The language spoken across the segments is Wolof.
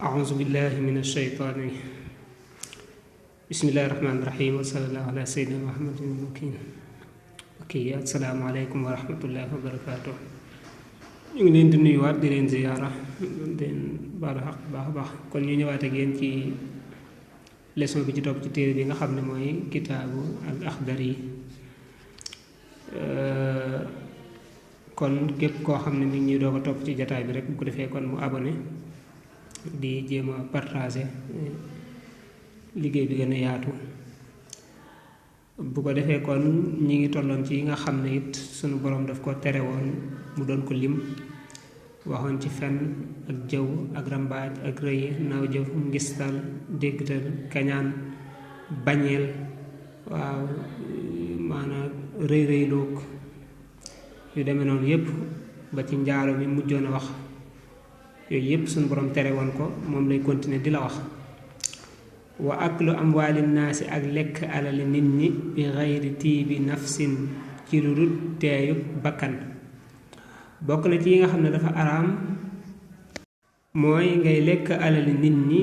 أعوذ بالله من الشيطان بسم الله الرحمن الرحيم وصلى الله على سيدنا محمد المكين السلام عليكم ورحمة الله وبركاته ñu ngi leen di nuyuwaat di leen ziyaara den baalu xaq baax baax kon ñu ñëwaat ak yéen ci leçon bi ci topp ci téere bi nga xam ne mooy kitaabu al Axdari kon képp koo xam ne mi ngi ñuy doog a topp ci jataay bi rek bu ko defee kon mu abonné di jéem a partager liggéey bi gën a yaatu bu ko defee kon ñi ngi tolloon ci yi nga xam ne it sunu borom daf ko tere woon mu doon ko lim waxoon ci fen ak jëw ak rambaaj ak rëy naaw jëf ngistal déggtal kañaan bañeel waaw maanaam rëy rëyloog yu demee noonu yépp ba ci njaalo mi mujjoon a wax yooyu yépp sunu borom tere woon ko moom lay continuer di la wax wa aklu amwaali naasi ak lekk alali nit ñi bi xayri tiibi nafsin ci lu dul teeyu bakkan bokk na ci yi nga xam ne dafa araam mooy ngay lekk alali nit ñi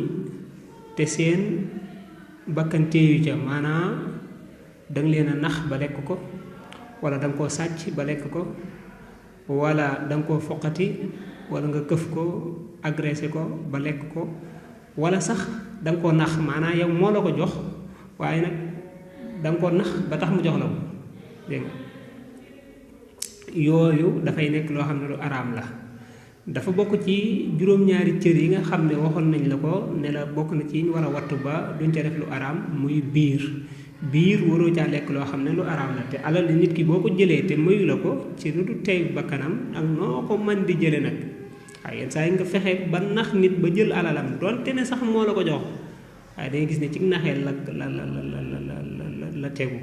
te seen bakkan teeyu ca maanaam danga leen a nax ba lekk ko wala danga koo sàcc ba lekk ko wala danga koo foqati wala nga këf ko agressé ko ba lekk ko wala sax danga koo nax maanaam yow moo la ko jox waaye nag danga koo nax ba tax mu jox la ko dégg nga yooyu dafay nekk loo xam ne lu araam la dafa bokk ci juróom-ñaari cër yi nga xam ne waxoon nañ la ko ne la bokk na ci ñu war a wattu ba duñ ca def lu araam muy biir waroo caa lekk loo xam ne lu araam la te alal nit ki boo ko jëlee te mayu la ko ci lu du tey bakkanam ak noo ko man di jële nag waaye yenn saa yi nga fexe ba nax nit ba jël alalam doonte ne sax moo la ko jox waaye dangay gis ne ci naxee la tegu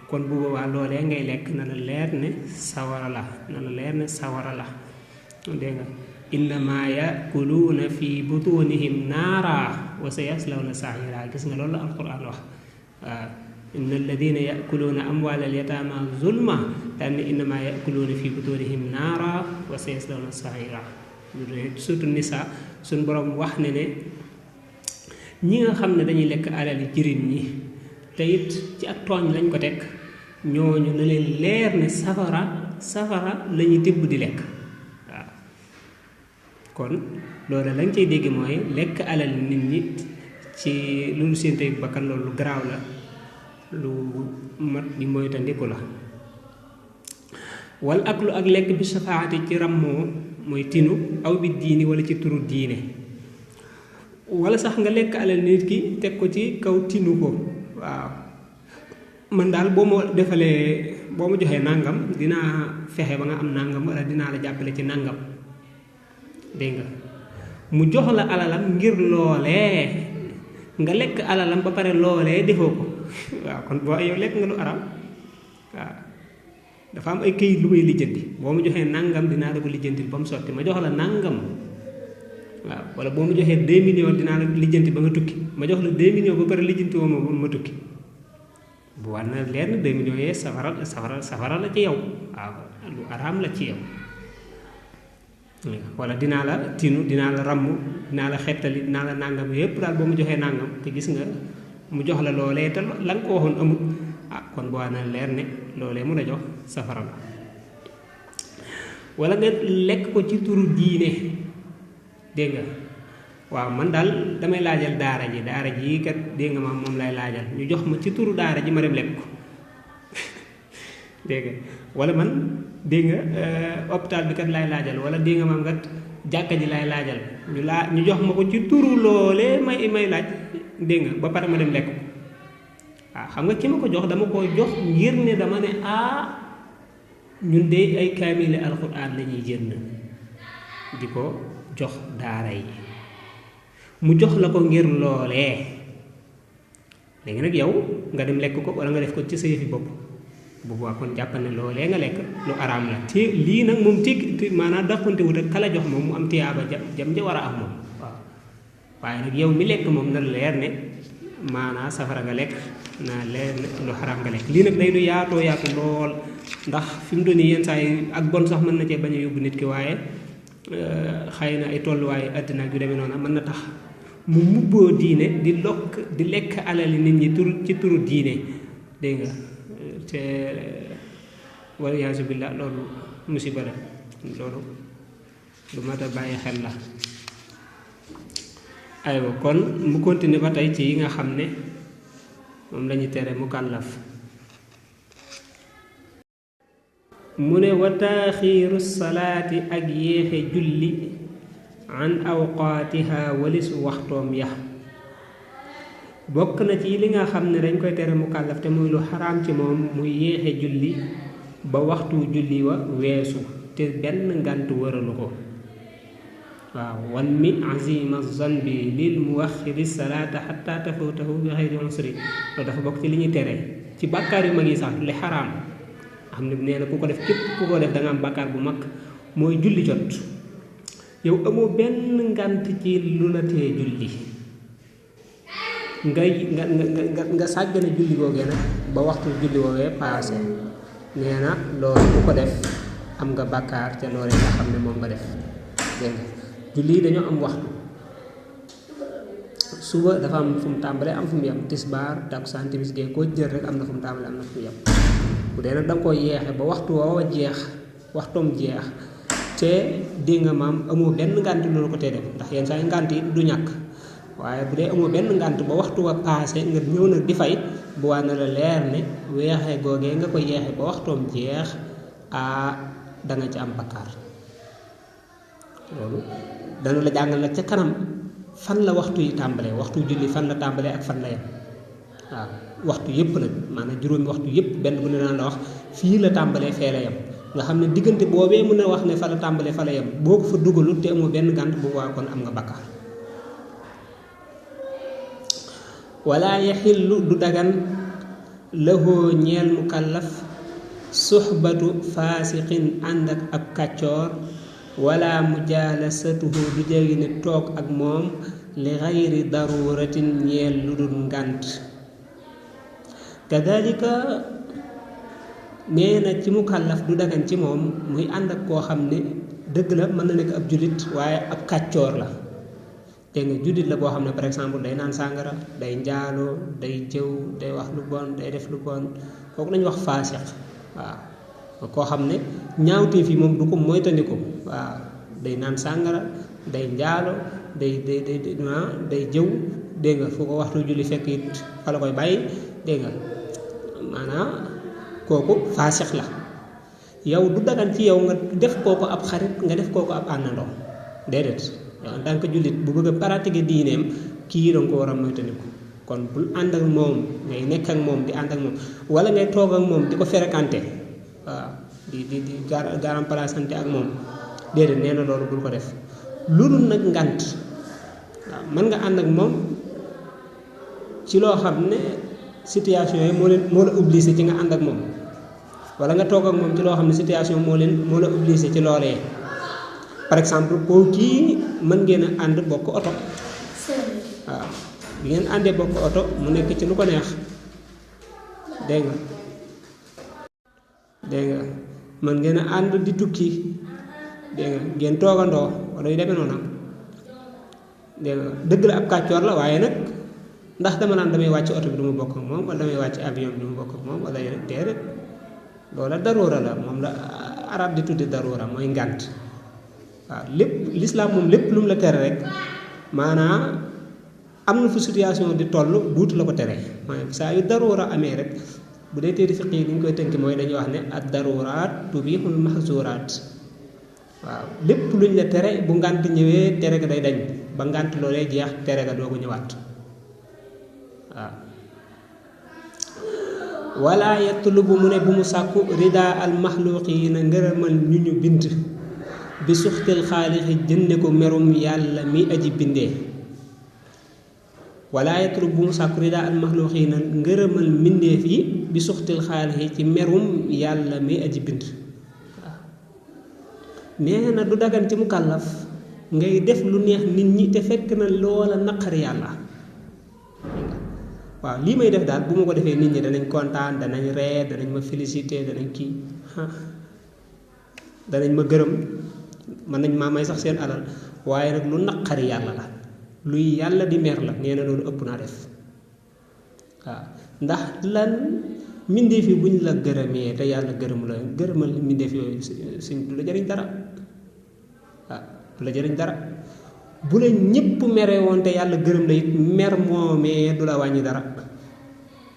kon bu boobaa loolee ngay lekk na la leer ne sawara la dégg nga innama yakuluuna fi butunihim naara wa sayaslawna saira gis nga loolu la alquran wax waaw inna alladina yakuluuna amwaal alyataama zulma daan ne innama yakuluuna fi butunihim naara wa sayaslawna saira surtout nisa suñ borom wax ne ñi nga xam ne dañuy lekk alali jirim ñi te it ci ak tooñ lañ ko teg ñooñu na leen leer ne safara la ñuy tibb di lekk waaw kon loolu lañ cay dégg mooy lekk alal nit ñi ci loolu seen tey bakkan loolu lu garaaw la lu mat di moytandiku la wal aklu ak lekk bi safaati ci rammoo mooy tinu aw bi diini wala ci turu diine wala sax nga lekk alal nit ki teg ko ci kaw tinu ko waaw man daal boo ma joxee nàngam dinaa fexe ba nga am nàngam wala dinaa la jàppale ci nàngam dégg nga mu jox la alalam ngir loolee nga lekk alalam ba pare loolee defoo ko waaw kon boo yow lekk nga lu araam waaw dafa am ay këyit lu may lijjanti boo ma joxee nàngam dinaa la ko lijjanti ba mu sotti ma jox la nàngam waaw wala boo ma joxee 2 millions dinaa la lijjanti ba nga tukki ma jox la 2 millions ba pare lijjanti woo ma tukki bu war na leer na 2 millions yee safara la ci yow waaw lu araam la ci yow wala dinaa la tinu dinaa la ramm dinaa la xettali dinaa la nàngam yépp daal boo ma joxee nàngam te gis nga mu jox la loolee te la nga ko waxoon amul kon boo na leer ne loolee mu la jox safara la wala nga lekk ko ci turu diine dégg nga waaw man daal damay laajal daara ji kat dégg nga ma moom lay laajal ñu jox ma ci turu daara ji ma dem lekk ko dégg nga wala man dégg nga hôpital bi kat lay laajal wala dégg nga maam kat jàkka ji lay laajal ñu jox ma ko ci turu loolee may laaj dégg nga ba pare ma dem lekk ko waaw xam nga ki ma ko jox dama ko jox ngir ne dama ne ñun de ay kaamile alxuraan la ñuy jënd di ko jox daara yi mu jox la ko ngir loolee léegi nag yow nga dem lekk ko wala nga def ko ci sa yëfi bopp bu boobaa kon jàppal ne loolee nga lekk lu araam la te lii nag moom tekki maanaam daqante wut ak kala jox moom mu am tiyaaba jam ja war a am moom waaw waaye nag yow mi lekk moom na leer ne maanaam safara nga lekk naa leer ne lu xaraam nga lekk lii nag day du yaatu lool ndax fi mu doon yenn saa yi ak bon sax mën na cee bañ a yóbbu nit ki waaye xëy na ay tolluwaayu àddina ak yu demee noonu mën na tax mu mubboo diine di lekk alali nit ñi ci turu diine dégg nga te waliyaasu billah loolu musiba la loolu lu mat a bàyyi xel la. aywa kon mu continuer ba tey ci yi nga xam ne moom lañu tere mukallaf mu ne wa taaxiiru salaati ak yéexe julli an awqaatiha walis waxtoom ya bokk na ci li nga xam ne dañ koy tere mukallaf te muy lu xaraam ci moom muy yéexe julli ba waxtu julli wa weesu te benn ngant wëralu ko waaw wan mi azima zanbi lil muwaxiri salaata xatta tafutahu bi xayri usri loolu dafa bokk ci li ñuy tere ci bàkkaar yu mag yi sax li xaraam xam ne nee na ku ko def képp ku ko def da nga am bàkkaar bu mag mooy julli jot yow amoo benn ngant ci lu la tee julli nga sàggane julli googee nag ba waxtu julli woowee paase nee na loolu ku ko def am nga bàkkaar te loolu nga xam ne moom nga def dégg nga julli yi dañoo am waxtu suba dafa am fu mu tàmbalee am fu mu yem tisbaar takkusaan timis gee koo jël rek am na fu mu tàmbalee am na fu mu yem bu dee nag da nga koy yeexe ba waxtu woowa jeex waxtoom jeex te di nga maam amoo benn ngànt loolu ko tee def ndax yenn saa yi ngànt yi du ñàkk waaye bu dee amoo benn ngànt ba waxtu wa paase nga ñëw nag di fay bu waa na la leer ne weexe googee nga ko yeexe ba waxtoom jeex da nga ci am bakkaar loolu dana la jàngal nag ca kanam fan la waxtu yi tàmbalee waxtu julli fan la tàmbalee ak fan la yem waaw waxtu yëpp nag maanaam juróomi waxtu yëpp benn bu ne daan la wax fii la tàmbalee fee la yem nga xam ne diggante boobee mën a wax ne fa la tàmbalee fa la yem boo ko fa dugalut te amoo benn gànt bu waa kon am nga bakkaar wala yaxillu du dagan lahoo ñeel mukallaf suxbatu faasiqin ànd ak ab kàccoor wala mujaalasatuhu du jegi ne toog ak moom li xayri daruratin ñeel lu dul ngànt kadalika nee na ci mukallaf du dagan ci moom muy ànd ak koo xam ne dëgg la mën na nekk ab jullit waaye ab kàccoor la te nga jullit la boo xam ne par exemple day naan sàngara day njaaloo day jëw day wax lu bon day def lu bon kooku lañu wax faasiq waaw koo xam ne ñaawteef yi moom du ko moytandiku waaw day naan sàngara day njaalo day jëw dégg nga fu ko waxtu julli fekk it fa la koy bàyyi dégg nga maanaam kooku faasix la yow du dagan ci yow nga def kooku ab xarit nga def kooku ab àndandoo déedéet yow en tant que jullit bu bëgg a pratiquer diineem kii danga ko war a moytandiku kon bul ànd ak moom ngay nekk ak moom di ànd ak moom wala ngay toog ak moom di ko fréquenter waaw di garam palaasante ak moom déedéet nee na loolu bul ko def lu dul nag ngant waaw mën nga ànd ak moom ci loo xam ne situation yi moo la obligé ci nga ànd ak moom wala nga toog ak moom ci loo xam ne situation moo la obligé ci loolee par exemple koo kii mën ngeen a ànd bokk oto waaw bi ngeen àndee bokk oto mu nekk ci lu ko neex dégg nga mën ngeen a ànd di tukki dégg nga ngeen toogandoo wala yu demee noonu dégg nga dëgg la ab kàccoor la waaye nag ndax dama naan damay wàcc oto bi du ma bokk ak moom wala damay wàcc avion bi du ma bokk ak moom wala yeneen déedéet loola daruura la moom la arab di tudde daruura mooy ngànt waaw lépp l'islam moom lépp lu mu la tere rek maanaam am na fu situation di toll duutu la ko tere mooy saa yu daruura amee rek bu dee téere fiq yi ni ñu koy tënk mooy dañuy wax ne ad daruraat tubihul mahzuraat waaw lépp luñ la tere bu ngànt ñëwee tere ga day dañ ba ngànt loolee jeex tere ga doo ko ñëwaat waaw wala yatlubu mu ne bu mu sàkku rida al maxluqiina ngërëmal ñu ñu bind bi suxtil xaalixi jënde ko merum yàlla mi aji bindee wala yatlub bu mu sàkku rida al maxluqiina ngërëmal mbindeef yi bi suxtil xaalixi ci merum yàlla mi aji bind waaw nee na du dagan ci mukallaf ngay def lu neex nit ñi te fekk na loola naqari yàlla waaw lii may def daal bu ma ko defee nit ñi danañ kontaan danañ ree danañ ma félicité danañ kii danañ ma gërëm mën nañ maa may sax seen alal waaye nag lu naqari yàlla la luy yàlla di mer la nee na loolu ëpp naa def waaw ndax lan mbindeef yi buñ la gërëmee te yàlla gërëm la gërëmal mbindeef yooyu suñ du la jëriñ dara waaw du la jëriñ dara bu la ñëpp mere woon te yàlla gërëm la it mer moomee du la wàññi dara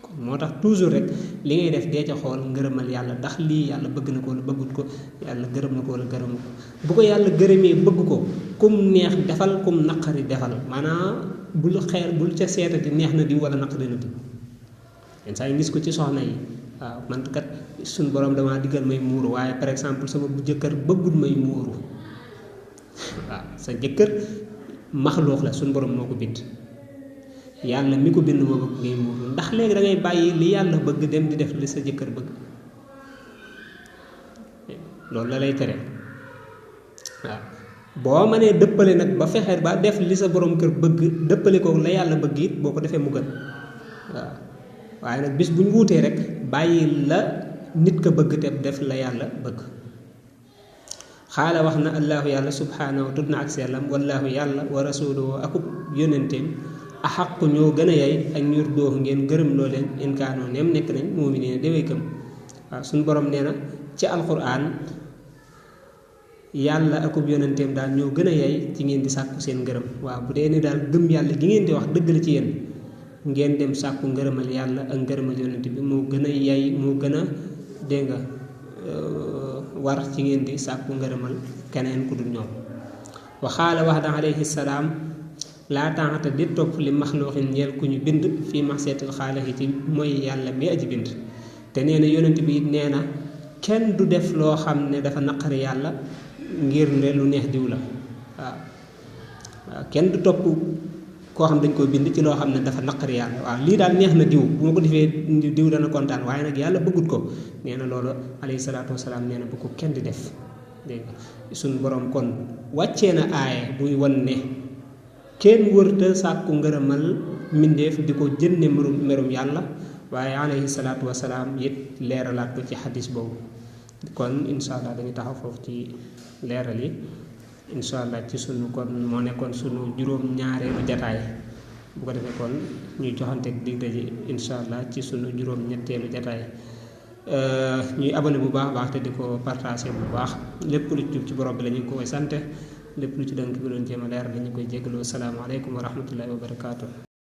kon moo tax toujours rek li ngay def dee ca xool ngërëmal yàlla ndax lii yàlla bëgg na ko wala bëggut ko yàlla gërëm na ko wala gërëmu ko bu ko yàlla gërëmee bëgg ko kum neex defal kum naqari defal maanaam bul bul ca seetati neex na di wala naqari na di yenn saa yi gis ko ci soxna yi waaw man kat suñ borom damaa diggal may muuru waaye par exemple sama bu jëkkër bëggul may muuru waaw sa jëkkër maxluux la suñ borom moo ko bind yàlla mi ko bind moo bëgg ngay muuru ndax léegi da ngay bàyyi li yàlla bëgg dem di def li sa jëkkër bëgg loolu la lay tere waaw boo mënee dëppale nag ba fexe ba def li sa borom kër bëgg dëppale ko la yàlla bëgg it boo ko defee mu gën waaw waaye nag bis bu ñu wuutee rek bàyyi la nit ka bëgg te def la yàlla bëgg xaala wax na allahu yàlla subhaanahu tudd na ak sellam wallahu yàlla wa rasuluhu akub yónenteem axaqu ñoo gën a yay ak ñur dooxu ngeen gërëm loo leen inkaanoo neem nekk nañ mu'miniina déwéy këm waaw suñu borom nee na ci alquran yàlla akub yónenteem daal ñoo gën a yay ci ngeen di sàkku seen ngërëm waaw bu dee ne daal gëm yàlla gi ngeen di wax dëgg la ci yéen ngeen dem sàkku ngërëmal yàlla ak ngërëmal yonent bi moo gën a yay moo gën a dégg nga war ci ngeen di sàkku ngërëmal keneen ku dul ñoom waxaala wax da alayhi salaam laa taxata di topp li maxluuxin ñeel ku ñu bind fii maxseetil xaalixi ci mooy yàlla mi aji bind te nee na yonent bi it nee na kenn du def loo xam ne dafa naqari yàlla ngir ne lu neex diw la waaw waaw kenn du topp koo xam dañ koy bind ci loo xam ne dafa naqari yàlla waaw lii daal neex na diw bu ma ko defee diw dana kontaan waaye nag yàlla bëggut ko nee na loolu alayhi salaatu wasalaam nee na bu ko kenn di def dégg nga suñ borom kon wàccee na aaya buy wan ne kenn wërta sàkku ngërëmal mbindeef di ko jënne merum yàlla waaye alayhi salaatu wasalaam it leeralaat ko ci xadis boobu kon incha allah dañu taxaw foofu ci leeral yi incha allah ci sunu kon moo nekkoon sunu juróom-ñaareelu jataay bu ko defee kon ñuy joxanteeg dig daje incha allah ci sunu juróom-ñetteelu jataay ñuy abonné bu baax baax te di ko partagé bu baax lépp lu jub ci borom bi la ñu ko koy sante lépp lu ci dënk bi doon jéem a leer dañu koy jégalu asalaamaaleykum wa rahmatullahi wa barakaatu.